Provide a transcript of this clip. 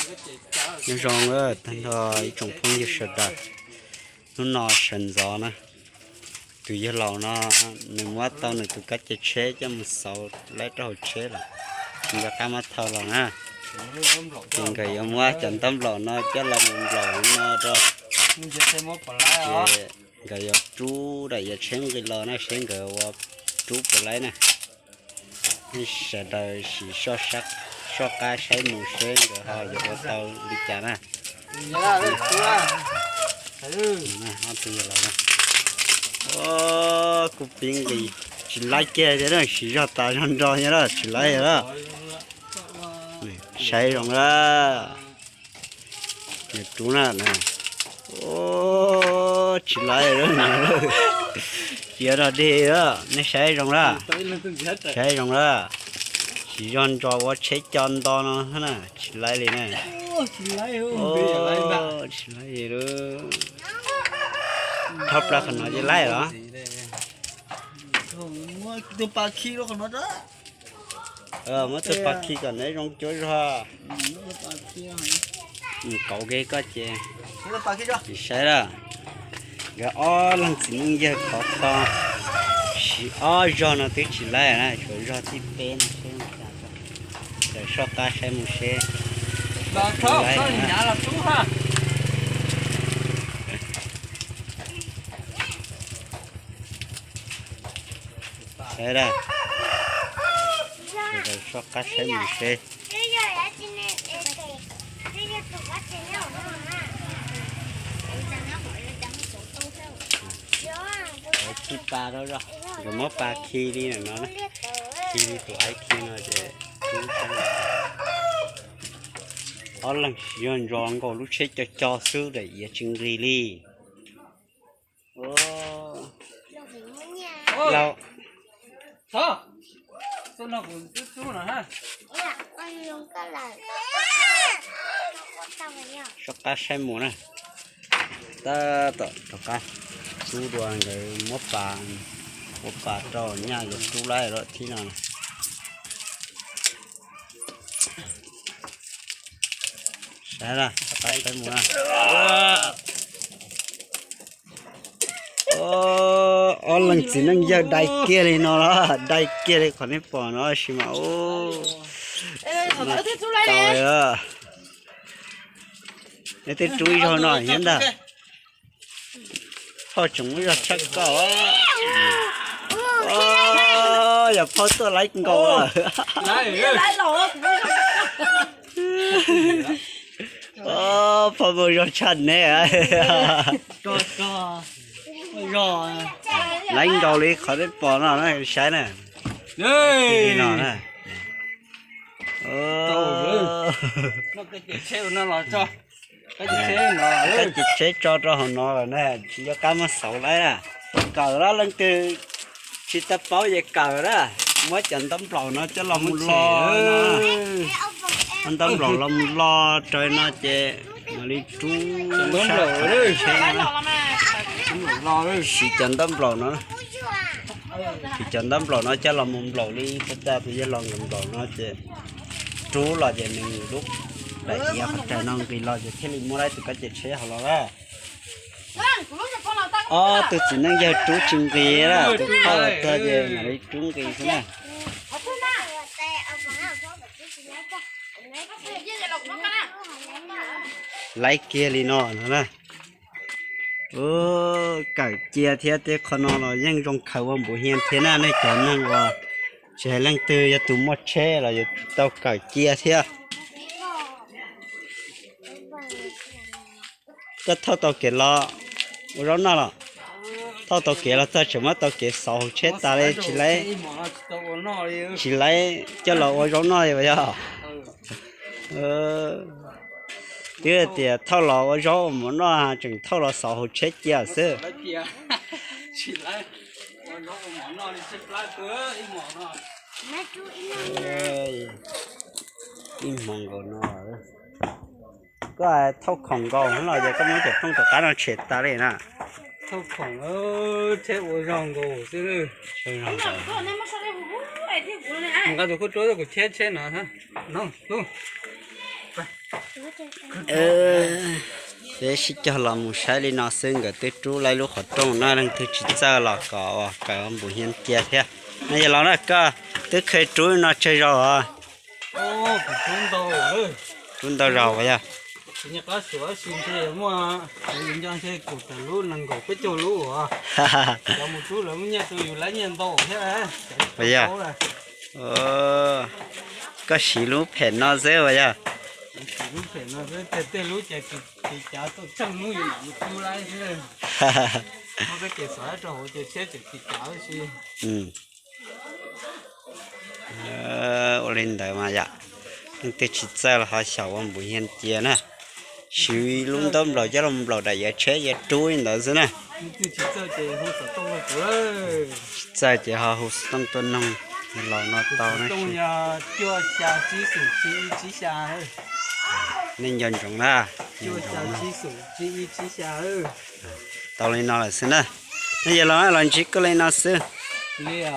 Nyob zoo tag nrho ib tsoom phooj ywg sawv daws. Hnub no sawv ntxov na, tus yawg laus no nws muab tau nws tus kab ce tsheb coj mus xauv laib rau hauv tsheb lawm, tsis nco qab muab thau los na. Ces nkawd yuav muab cov ntaub nplaum no coj los mus nplaum no rau, ces nkawd yuav rub daim yav tsheb nqis los na seb nkawd ua rub puas laib na. Nej sawv daws sim soj qab saib mus seb nkawd ho yuav ua tau li cas na. Kuv pib nqis tsis laib kiag thiab, siv zog tas zog nro nyob lawm tsis laib lawm. Saib zoo lawm. Nws rub na, tsis laib, cia rau dej lawm, nej saib zoo lawm. Saib zoo lawm. Siv zog nro ua tsheb co nto no na, tsis laib li na. Tsis laib li. Thauj plaws qhov no ces laib los? Muab tus pas khi kom neb zoo cuab zog. Kauv kiag koj ces, saib lawm. Nkawd ob leeg txiv neej yawg khov kho siv ob zog no twb tsis laib na, tshuav zog thib peb no seb. Soj qab saib mus seb. Saib, soj qab saib mus seb. Khi pas rau zog, nkawd muab pas khi li no, khi li tus aib khi no ces, ob leeg siv zog ntso nkaus lub tsheb co co xwb daim iav tsis nqis li. Soj qab saib mus na. Tab tom rov qab rub dua, nkawd muab pas, muab pas rau nyaj yuav rub laib rau thib no na. Saib, rov qab saib mus na. Ob leeg txiv neej yawg dai kiag li no los, dai kiag li qhov nej pom no sis mas. Tau li, nej twb rub ib zaug no thiab ntag. Phauj tseem muaj zog tshaj koj. Yog phauj tuaj laib nkaus lawm. Phauj muaj zog tshaj neb. Laib nkaus li qhov nej pom no saib na. Li no na. Kab ces tsheb tso rau hauv no lawm na, tsis nco qab muab xauv laib na. Kawm los leej twg tsis tau paub ces kawm na, muab cov ntaub nplaum no coj los mus lo, ntaub nplaum los mus lo raws no ces mam li rub sab tsheb no. Siv cov ntaub nplaum no, siv cov ntaub nplaum no coj los mus nplaum li pab tas tus yawg laus nkawd nplaum no ces rub los ces nws lub daim iav qhov rawg no nqis los ces thiaj li muab laib tus kab ces tsheb hauv los na. Ob tug txiv neej yawg rub tsis nqis na, tus phauj tag ces mam li rub nqis xwb na. Laib kiag li no no na. Kawm cia thiab, tej qhov no los yeej zoo khaws ua npuv hias thiab na, nej cov neeg uas tsis hais leej twg yog tus muaj tsheb los yuav tau kawm cia thiab. Koj thauj tau kev los ua zaub noj los? Thauj tau kev los txog tseem muab tau kev xauv hauv tsheb tas li, tsis laib, tsis laib coj los ua zaub noj li yog. Twb tias thauj los ua zaub ua mov noj, tseem thauj los xauv hauv tsheb cia xwb. Ib hmo nkaus no, koj thauj khoom nkaus no los yog koj muab cov rooj tom qab no tshem tas li na? Thauj khoom, tsheb ua zog nkaus xwb. Nqa tus khuj rub kuv cheb tsheb no. Peb sib cog los mus saib li no xwb, nkawd twb rub lawv lub qhov rooj no, leej twg tsis txawj los kom uas kawm npum hias cia thiab. No yog los na koj twb kheev rub no tsawg zaus os? Rub ntau zaus yog. Nco ntshe kaum tawm lub nees nkaum peb caug lub uas cov mus rub lawv muab nyiaj rau yus lab nyiaj ntau thiab. Koj siv lub phem no xwb uas yog? Lub phem no xwb, tej lub ces tis cav txawj tseej hnub yus mam mus rub lawm xwb. Muab koj ces xov rau hauv ces tsheb tseem tis cav si. Ua li ntawd mas yom, leej twg tsis txawj los ho xyaum ua npum hias cia na. Siv lub ntaub nplaum coj los nplaum daim yav tsheb yav rub li ntawd xwb na. Tsis txawj ces ho hu xov tooj tuaj noog los no tau na. Nej nco ntsoov na. Tau li no lawm xwb na. Nej yog los los ntsib koj li no xwb li os.